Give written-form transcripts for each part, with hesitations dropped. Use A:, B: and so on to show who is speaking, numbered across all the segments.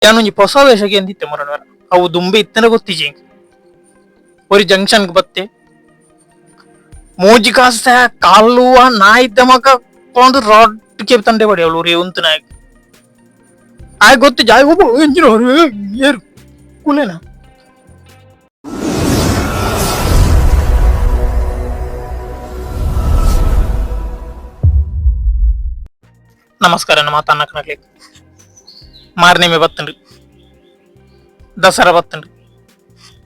A: ಯಾನೊಂಜಿ ಪೊಸ ವೇಷಗೆ ಎಂದಿತ್ತೆ ಮೊರನವರ ಅವು ದುಂಬೆ ಇತ್ತನ ಗೊತ್ತಿಜಿ ಒರಿ ಜಂಕ್ಷನ್ ಬತ್ತೆ ಮೋಜಿ ಕಾಸ ಕಾಲುವ ನಾಯಿ ದಮಕ ಕೊಂಡು ರಾಡ್ ಕೆ ತಂಡೆ ಬಡಿ ಅವಳು ರೀ ಉಂತು ನಾಯಕ್ ಆಯ್ ಗೊತ್ತು ಜಾಯ್ ಒಬ್ಬ ಇಂಜಿನ ಏರು ಕುಲೇನಾ. ನಮಸ್ಕಾರ, ನಮ್ಮ ಮಾತಾಡಕ್ಕೆ ಮಾರನೇಮಿ ಬತ್ತನ್ರಿ, ದಸರಾ ಬತ್ತನ್ರಿ,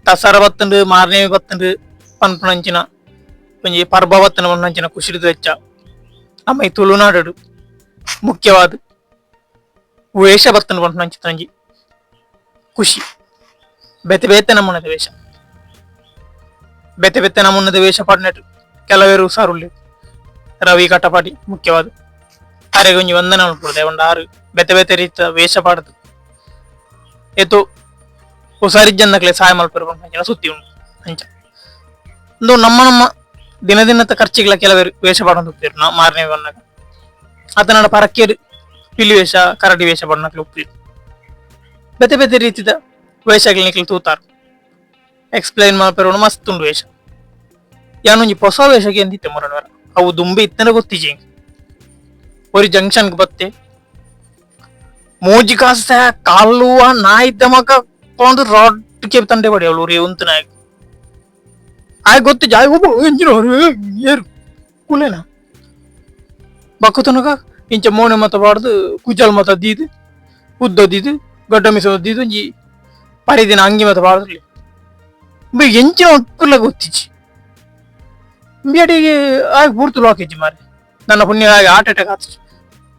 A: ದಸರಾ ಬತ್ತಂಡು ಮಾರನೇಮಿ ಬತ್ತಂಡು ಪನ್ಪುನಂಚಿನ ಒಂಜಿ ಪರ್ಬ ಬತ್ತನ ಪನ್ಪುನಂಚಿನ ಖುಷಿದ ವೆಚ್ಚ. ನಮ್ಮ ಈ ತುಳುನಾಡು ಮುಖ್ಯವಾದ ವೇಷ ಬತ್ತನ ಪನ್ಪುನಂಚಿನ ಖುಷಿ. ಬೇತೆ ಬೇತೆ ನಮೂನದ ವೇಷ, ಬೇತೆ ಬೇತೆ ನಮೂನದ ವೇಷ ಪಾಡ್ನೆಟ್ ಕೆಲವೇರು ಹುಷಾರುಳ್ಳಿ. ರವಿ ಕಟಪಾಡಿ ಮುಖ್ಯವಾದ ಅರೆಗೆ ಒಂಜಿ ವಂದನೆ ಮಲ್ಪೊಡು. ದೇವಂಡ ಆರು ಬೇತೆ ಬೇತೆ ರೀತಿಯ ವೇಷ ಪಾಡ್ದು ಏತು ಹುಷಾರಿಜ್ಜನ್ನಕ್ಲೆ ಸಹಾಯ ಮಲ್ಪೆರ್ ಪನ್ಪಿನ ಸುದ್ದಿ ಉಂಡು. ಅಂಚ ಉಂದು ನಮ್ಮ ನಮ್ಮ ದಿನ ದಿನದ ಖರ್ಚಿಗಳ ಕೆಲವರು ವೇಷ ಪಾಡೊಂದು ಉಪ್ಪುವೆರ್. ಮಾರನೇ ಬನ್ನಗ ಆತನಡ ಪರಕ್ಕೇರ್ ಪಿಲಿ ವೇಷ, ಕರಡಿ ವೇಷ ಪಾಡುನಕ್ಲು ಉಪ್ಪುವೆರ್. ಬೇತೆ ಬೇತೆ ರೀತಿದ ವೇಷಗಳು ನಿಕ್ಲು ತೂತಾರ್ ಎಕ್ಸ್ಪ್ಲೈನ್ ಮಲ್ಪೆರ್. ಮಸ್ತ್ ಉಂಡು ವೇಷ. ಯಾನೊಂಜಿ ಪೊಸ ವೇಷಗೆ ಎಂದಿತ್ತೆ ಮೊರನವರ ಅವು ದುಂಬೆ ಇತ್ತನ ಗೊತ್ತಿಜಿ. ಒರಿ ಜಂಕ್ಷನ್ ಬತ್ತೆ ಮೋಜಿ ಕಾಸ ಕಾಲುವ ನಾಯಿ ದಮಕ ಕೊಂಡು ರಾಡ್ ಕೆ ತಂಡೆ ಬಡಿ ಅವಳು ರೀ ಉಂತು ನಾಯಕ್ ಆಯ್ ಗೊತ್ತು ಜಾಯ್ ಒಬ್ಬ ಇಂಜಿನ ಏರು ಕುಲೇನಾ. ಬಕ್ಕುತನಕ ಇಂಚ ಮೋನೆ ಮತ ಬಾಡ್ದು ಕುಜಲ್ ಮತ ದೀದು ಉದ್ದ ದೀದು ಗಡ್ಡ ಮಿಸ ದೀದು ಒಂಜಿ ಪರಿದಿನ ಅಂಗಿ ಮತ ಬಾಡ್ದು ಬಿ ಎಂಚಿನ ಉಪ್ಪುಲ ಗೊತ್ತಿಜ್ಜಿ. ಬೇಡಿಗೆ ಆಯ್ ಪೂರ್ತಿ ಲಾಕಿಜ್ಜಿ ಮಾರೆ. ನನ್ನ ಪುಣ್ಯ ಆಗಿ ಹಾರ್ಟ್ ಅಟ್ಯಾಕ್ ಆತು.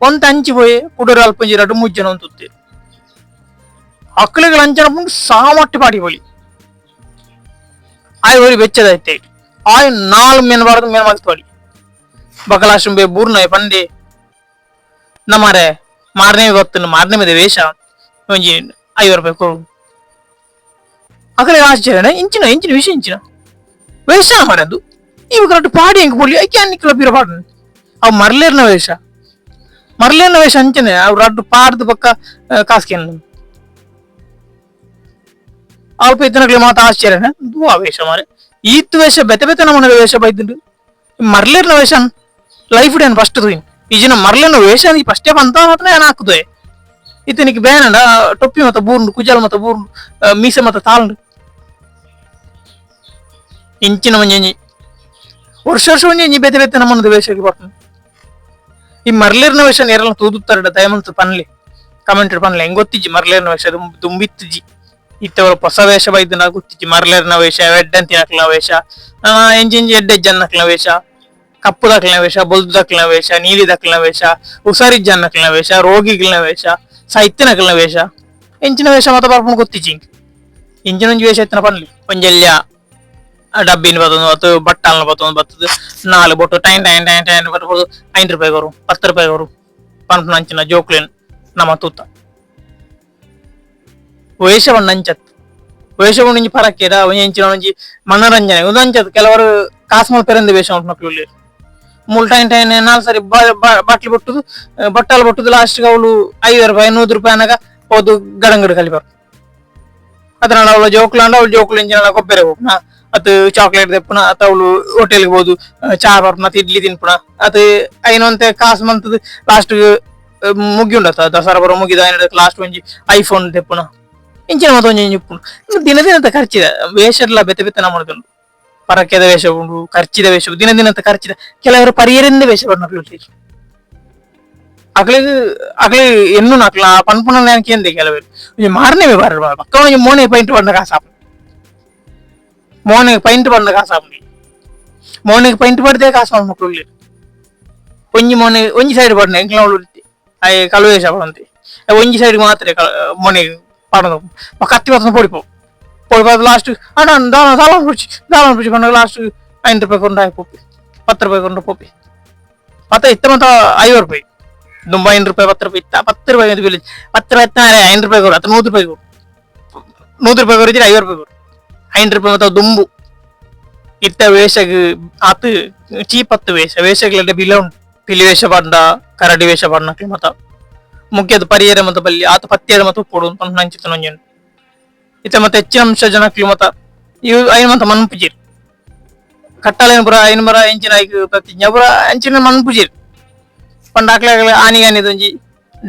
A: ಒಂತ ಅಂಚಿ ಪೋಯೆ ಕುಡೂರು ಅಲ್ಪ ಒಂಜಿ ರಡ್ಡು ಮೂಜಿ ಜನ ಉಂತುತ್ತೇರು. ಅಕ್ಲೆಗ್ ಅಂಚನ ಪುಂಡು ಸಾಮಟ್ಟಿ ಪಾಡಿ ಪೋಲಿ. ಆಯ್ ಒರಿ ಬೆಚ್ಚದಾಯ್ತೆ. ಆಯ್ ನಾಲ್ ಮೀನ್ ಬಾರ್ದು ಮೀನ್ ಮಲ್ತ್ ಪಾಡಿ ಬಕಲಾಶುಂಬೆ ಬೂರ್ನ ಪಂಡೆ ನಮಾರೆ ಮಾರನೇ ಬತ್ತನ್ನು ಮಾರನೇ ಮೇಲೆ ವೇಷ ಒಂಜಿ 50 ರೂಪಾಯಿ ಕೊಡು. ಅಕಲೆ ಆಶ್ಚರ್ಯ, ಇಂಚಿನ ಇಂಚಿನ ವಿಷಯ, ಇಂಚಿನ ವೇಷ ಮಾರದು ಇವು ಕರೆಕ್ಟ್ ಪಾಡಿ ಹೆಂಗ್ ಪೋಲಿ ಐಕೆ ಅನ್ನಿಕ್ಲ ಬೀರ ಪಾಡು. ಅವು ಮರ್ಲೇರ್ನ ವೇಷ, ಮರ್ಲೇರ್ನ ವೇಷ ಅಂಚನೆ. ಅವು ರಡ್ಡು ಪಾಡ್ದು ಪಕ್ಕ ಕಾಸ್ಕೇನ್ ಅಲ್ಪ ಇತ್ತನಕ್ಲೆ ಮಾತ ಆಶ್ಚರ್ಯನ ದುವಾ ವೇಷ ಮಾರೆ. ಈತ್ ವೇಷ ಬೆತೆ ಬೆತೆ ನಮೂನೆದ ವೇಷ ಬೈದುಂಡು. ಮರ್ಲೇರ್ನ ವೇಷ life day first ತೂಯಿನ್. ಈ ಜನ ಮರ್ಲೇರ್ನ ವೇಷ ಫಸ್ಟೇ ಪಂತ ಮಾತ್ರ ಏನ್ ಹಾಕುದೆ ಇತ್ತನಿಗೆ ಬೇನಂಡ ಟೊಪ್ಪಿ ಮತ ಬೂರ್ಂಡು, ಕುಜಲ್ ಮತ ಬೂರ್ಂಡು, ಮೀಸೆ ಮತ ತಾಳ್ಂಡು. ಇಂಚಿನ ಒಂಜಿ ವರ್ಷ ವರ್ಷ ಒಂಜಿ ಬೇತೆ ಬೇತೆ ನಮೂನೆದ ವೇಷಕ್ಕೆ ಬರ್ಪುಂಡು. ಈ ಮರ್ಲೇರ್ನ ವೇಷ ನೇರಲ ತೂದುತ್ತಾರಡ ದಯಮಂತ ಪನ್ಲೆ, ಕಮೆಂಟ್ ಪನ್ಲೆ. ಹೆಂಗ್ ಗೊತ್ತಿಜ್ಜಿ ಮರ್ಲೇರ್ನ ವೇಷ ದುಂಬಿತ್ತಿಜ್ಜಿ. ಇತ್ತವರ ಹೊಸ ವೇಷ ಬೈದು ಗೊತ್ತಿಜ್ಜಿ. ಮರ್ಲೇರ್ನ ವೇಷ, ಎಡ್ಡಂತಿನಕ್ಲಿನ ವೇಷ, ಎಂಚಿ ಎಡ್ಡೆ ಜನ್ನಕ್ಲಿನ ವೇಷ, ಕಪ್ಪು ದಾಕ್ಲಿನ ವೇಷ, ಬೊಲ್ದು ದಾಕ್ಲಿನ ವೇಷ, ನೀಲಿ ದಾಕ್ಲಿನ ವೇಷ, ಹುಷಾರಿಜ್ಜನ್ನಕ್ಲಿನ ವೇಷ, ರೋಗಿಗಳಿನ ವೇಷ, ಸೈತ್ತಿನಕ್ಲಿನ ವೇಷ, ಎಂಚಿನ ವೇಷ ಮಾತ ಬರ್ಪುಂಡು ಗೊತ್ತಿಜ್ಜಿ. ಇಂಚಿನ ಒಂಜಿ ವೇಷ ಇತ್ತಿನ ಪನ್ಲಿ. ಒಂಜೆಲ್ಯ ಡಬ್ಬಿನ ಬತ್ತೊಂದು ಬತ್ತು ಬಟ್ಟಾಲ್ನ ಬತ್ತೊಂದು ಬತ್ತದು ನಾಲ್ ಬೊಟ್ಟು time time time time ಬರ್ತಬೋದು. 5 ರೂಪಾಯಿ ಕೊರು, 10 ರೂಪಾಯಿ ಕೊರು ಪನ್ಪುನ ಅಂಚಿನ ಜೋಕ್ಲೆನ್ ನಮ ತೂತ. ವೇಷ ಪಂಡ ಅಂಚತ್. ವೇಷ ಪಂಡ ಒಂಜಿ ಪರಕ್ಕೇರ ಒಂಜಿ ಎಂಚಿನ ಒಂಜಿ ಮನರಂಜನೆ ಉಂದು ಅಂಚತ್. ಕೆಲವರು ಕಾಸ್ ಮಲ್ಪೆರೆಂದು ವೇಷ ಮಲ್ಪುನಕ್ಲು ಉಲ್ಲೆರ್. ಮೂಲು ಟೈನ್ ಟೈನ್ ನಾಲ್ ಸರಿ ಬಾಟ್ಲಿ ಬೊಟ್ಟುದು ಬಟ್ಟಾಲ್ ಬೊಟ್ಟುದು ಲಾಸ್ಟ್ ಅವ್ಲು 5 ರೂಪಾಯಿ 100 ರೂಪಾಯಿ ಅನಗ ಪೋದು ಗಡಂಗಡು ಕಲಿಪರ್. ಅದನ್ನ ಅವಳ ಜೋಕ್ಲು ಅಂಡ ಅವಳು ಜೋಕ್ಲು ಎಂಚಿನ ಕೊಬ್ಬೆರೆ ಹೋಗ್ನ ಅತ್ ಚಾಕ್ಲೇಟ್ ದೆಪ್ಪುನ ಅತ್ತ ಅವಳು ಹೋಟೆಲ್ಗೆ ಹೋದು ಚಾ ಪರ್ಪುನ ಅತ್ ಇಡ್ಲಿ ತಿನ್ಪುನ ಅತ್ ಐನೊಂತೆ ಕಾಸು ಮಂತದು ಲಾಸ್ಟ್ ಮುಗಿಯುಂಡತ್ತ. ದಸರಾ ಬರೋ ಮುಗಿದ ಲಾಸ್ಟ್ ಒಂಜಿ ಐಫೋನ್ ದೆಪ್ಪುನ ಇಂಚಿನ ಮತ್ತ ಒಂಜಿ ಒಂಜಿ ಉಪ್ಪುಂಡು. ದಿನ ದಿನದ ಖರ್ಚಿದ ವೇಷಡ್ಲ ಬೇತೆ ಬೇತೆ ನಮೂನೆದುಂಡು. ಪರಕೆದ ವೇಷ ಉಂಡು, ಖರ್ಚಿದ ವೇಷ, ದಿನ ದಿನದ ಖರ್ಚಿದ. ಕೆಲವರು ಪರಿಯರಿಂದ ವೇಷ ಪಡ್ನಕ್ಲು ಉಲ್ಲೆರ್. ಅಕ್ಲೆಗ್ ಅಕ್ಲೆ ಎನ್ನುನ ಅಕ್ಲ ಪನ್ಪುನ ಕೇಂದೆ. ಕೆಲವರು ಒಂಜಿ ಮಾರನೇ ಬಾರ ಪಕ್ಕ ಒಂಜಿ ಮೋನೆ ಪೈಂಟ್ ಪಂಡ ಕಾಸು, ಮೋನೆಗ್ ಪೈಂಟ್ ಪಂಡ ಕಾಸು ಆಪುಂಡು. ಮೋನೆಗ್ ಪೈಂಟ್ ಪಡ್ದೇ ಕಾಸು ಮಲ್ಪುನಕ್ಲು ಉಲ್ಲೆರ್. ಒಂಜಿ ಮೋನೆ ಒಂಜಿ ಸೈಡ್ ಪಡ್ನೆ ಎಂಕ್ಲ ಆಯೆ ಕಲು ವೇಷ ಪಡೊಂತೆ ಒಂಜಿ ಸೈಡ್ ಮಾತ್ರ ಮೋನೆಗ್ ಪಾಡೊಂದು ಕತ್ತಿ ಪತ್ತೊಂದು ಪೋಡಿಪೋ ಪೋಡಿಪಾದ್ ಲಾಸ್ಟ್ ಅಣ್ಣ ದಾಲ ದಾಲ ಪುಡ್ಚಿ ದಾಲ ಪುಡ್ಚಿ ಪಂಡ ಲಾಸ್ಟ್ 5 ರೂಪಾಯಿ ಕೊಂಡು ಆಯ್ ಪೋಪಿ, 10 ರೂಪಾಯಿ ಕೊಂಡು ಪೋಪಿ. ಪತ್ತ ಇತ್ತ ಮತ್ತ 50 ರೂಪಾಯಿ ದುಂಬ 5 ರೂಪಾಯಿ 10 ರೂಪಾಯಿ ಇತ್ತ. 10 ರೂಪಾಯಿ ಬಿಲ್ 10 ರೂಪಾಯಿ ಎತ್ತ 5 ರೂಪಾಯಿ ಕೊರು ಅಥವಾ 100 ರೂಪಾಯಿ ಕೊರು. 100 ರೂಪಾಯಿ ಕೊರಿದ್ರೆ 50 ರೂಪಾಯಿ ಕೊರು. 5 ರೂಪಾಯಿ ಮತ್ತ ದುಂಬು ಇತ್ತ ವೇಷಗ್ ಆತ್ ಚೀಪ್ ಹತ್ತು ವೇಷ ವೇಷಗಳೆಲ್ಲ ಬಿಲ ಉಂಟು. ಪಿಲಿ ವೇಷ ಪಂಡ ಕರಡಿ ವೇಷ ಪಂಡ ಮತ್ತ ಮುಖ್ಯದ ಪರಿಯರ ಮತ ಬಲ್ಲಿ ಆತ ಪತ್ತಿಯರ ಮತ ಉಪ್ಪೊಡು ಪನ್ಪುನಂಚಿತ್ತಿನ ಒಂಜಿ ಉಂಡು. ಇತ್ತೆ ಮತ ಹೆಚ್ಚಿನ ಅಂಶ ಜನಕ್ಲು ಮತ ಇವು ಐನ್ ಮತ ಮನ್ಪುಜೆರ್ ಕಟ್ಟಾಲೆನ್ ಪೂರ ಐನ್ ಪೂರ ಎಂಚಿನ ಐಕ್ ಪ್ರತಿಜ್ಞೆ ಪೂರ ಅಂಚಿನ ಮನ್ಪುಜೆರ್ ಪಂಡ ಅಕ್ಲೆ ಆನಿಗಾನಿದೊಂಜಿ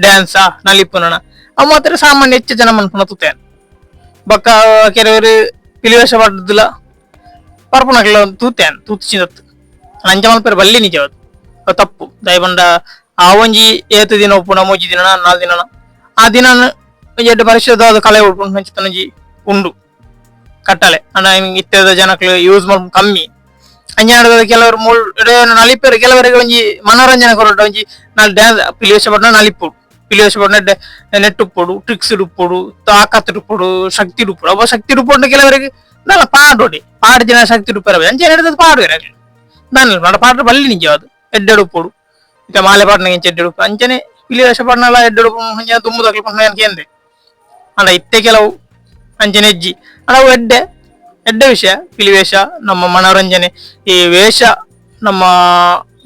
A: ಡ್ಯಾನ್ಸಾ ನಲಿಪುನನ ಅವು ಮಾತ್ರ ಸಾಮಾನ್ಯ ಹೆಚ್ಚು ಜನ ಮನ್ಪುನ ತೂತೆ. ಬೊಕ್ಕ ಕೆಲವರು ಪಿಲಿವೇಷ ಪಡ್ದುಲ ಪರ್ಪುನಕ್ಲ ತೂತೆ ತೂತಿಚಿದತ್ತು ಅಂಚ ಮಲ್ಪೆರೆ ಬಲ್ಲಿ ನಿಜವಾದ್ ಅವು ತಪ್ಪು. ದಾಯೆ ಪಂಡ ಆ ಒಂಜಿ ಏತ್ ದಿನ ಉಪ್ಪುನ ಮೂಜಿ ದಿನನ ನಾಲ್ ದಿನನ ಆ ದಿನ ಒಂಜಿ ಎಡ್ಡೆ ಪರಿಶುದ್ಧವಾದ ಕಲೆ ಉಪ್ಪುನ ಒಂಜಿ ಉಂಡು ಕಟ್ಟಲೆ. ಅಂಡ ಇತ್ತೆದ ಜನಕ್ಲು ಯೂಸ್ ಮಲ್ಪುನ ಕಮ್ಮಿ. ಅಂಚ ಕೆಲವರು ಮೂಲ್ ನಲಿಪೆರ್ ಕೆಲವರಿಗೆ ಒಂಜಿ ಮನೋರಂಜನೆ ಕೊರೊಡು ಒಂಜಿ ನಾಲ್ ಡ್ಯಾನ್ಸ್ ಪಿಲಿವೇಷ ಪಡ್ನ ನಲಿಪೊಡು ಪಿಲಿವೇಷ ಪಡ್ನ ನೆಟ್ ಉಪ್ಪೊಡು ಟ್ರಿಕ್ಸ್ ಉಪ್ಪೊಡು ತಾಕತ್ ಉಪ್ಪೊಡು ಶಕ್ತಿ ಉಪ್ಪೊಡು. ಅವ ಶಕ್ತಿ ಉಪ್ಪೊಡು ಕೆಲವರಿಗೆ ದಾಲ ಪಾಡೊಡೆ ಪಾಡ್ ಜನ ಶಕ್ತಿ ಉಪ್ಪರ ಅಂಚ ಹಿಡ್ದದ್ ಪಾಡುವೆರ್ ಅಕ್ಲು ದಾನಿಲ್ಲ ಪಂಡ ಪಾಡ್ರೆ ಬಲ್ಲಿ ನಿಜವಾದ್ ಎಡ್ಡೆಡ್ ಉಪ್ಪೊಡು. ಇತ್ತೆ ಮಾಲೆ ಪಾಡ್ನಗ ಇಂಚ ಎಡ್ಡೆಡ್ ಉಪ್ಪು ಅಂಚನೆ ಪಿಲಿವೇಷ ಪಾಡ್ನಲ ಎಡ್ಡೆಡ್ ಉಪ್ಪು ಅಂಚನೆ ದುಂಬುದಕ್ಲು ಪಂಡ ಯಾನ್ ಕೇಂದೆ. ಅಂಡ ಇತ್ತೆ ಕೆಲವು ಅಂಚನೆ ಇಜ್ಜಿ. ಅಂಡ ಅವು ಎಡ್ಡೆ ಎಡ್ಡೆ ವಿಷಯ. ಪಿಲಿವೇಷ ನಮ್ಮ ಮನೋರಂಜನೆ. ಈ ವೇಷ ನಮ್ಮ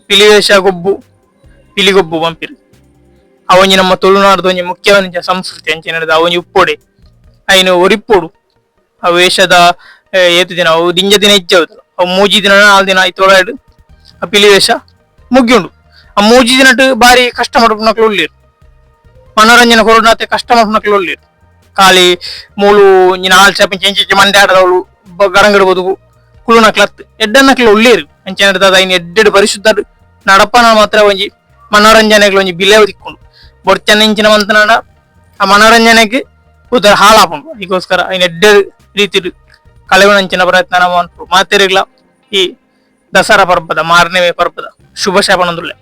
A: ಪಿಲಿವೇಷ ಗೊಬ್ಬು ಪಿಲಿಗೊಬ್ಬು ಪನ್ಪೆರ್. ಅವೊಂಜಿ ನಮ್ಮ ತುಳುನಾಡ್ದ ಒಂಜಿ ಮುಖ್ಯವಾದ ಸಂಸ್ಕೃತಿ ಅಂಚನೆ ಅವೊಂಜಿ ಉಪ್ಪೊಡೆ ಐನ್ ಒರಿಪೊಡು. ಆ ವೇಷದ ಏತ್ ದಿನ ಅವು ದಿಂಜ ದಿನ ಇಜ್ಜಿ ಅವು ಮೂಜಿ ದಿನ ನಾಲ್ ದಿನ ಐತೊಳಾಡ್ ಆ ಪಿಲಿವೇಷ ಮುಗಿಯುಂಡು. ಆ ಮೂಜಿ ದಿನಟ್ ಬಾರಿ ಕಷ್ಟ ಮಲ್ಪುನಕ್ಲು ಉಲ್ಲೆರ್ ಮನೋರಂಜನೆ ಕೊರೊಡಾತೆ ಕಷ್ಟ ಮಲ್ಪುನಕ್ಲು ಉಲ್ಲೆರ್. ಖಾಲಿ ಮೂಲು ಒಂಜಿ ನಾಲ್ ಚಾಪ್ ಇಂಚ ಇಂಚ ಮಂಡೆ ಆಟದವ್ಲು ಗರಂಗಡ್ ಬದುಕು ಕುಲ್ಲುನಕ್ಲತ್ ಎಡ್ಡನಕ್ಲು ಉಲ್ಲೆರ್. ಅಂಚನೆ ಐನ್ ಎಡ್ಡೆಡ್ ಪರಿಶುದ್ಧ ನಡಪನ ಮಾತ್ರ ಒಂಜಿ ಮನೋರಂಜನೆಗ್ ಒಂಜಿ ಬಿಲೆ ತಿಕ್ಕುಂಡು. ಬೊಡ್ಚನ ಇಂಚಿನ ಮಂತನಾಡ ಆ ಮನೋರಂಜನೆಗ್ ಪೂತ ಹಾಳಾಪುಂಡು. ಐಕೋಸ್ಕರ ಐನ್ ಎಡ್ಡೆ ರೀತಿಡ್ ಕಳೆಯುವಂಚಿನ ಪ್ರಯತ್ನ ಮನ್ಪು. ಮಾತೆರೆಗ್ಲ ಈ ದಸರಾ ಪರ್ಬದ ಮಾರನೇ ಪರ್ಬದ ಶುಭ ಪನೊಂದುಲ್ಲೆ.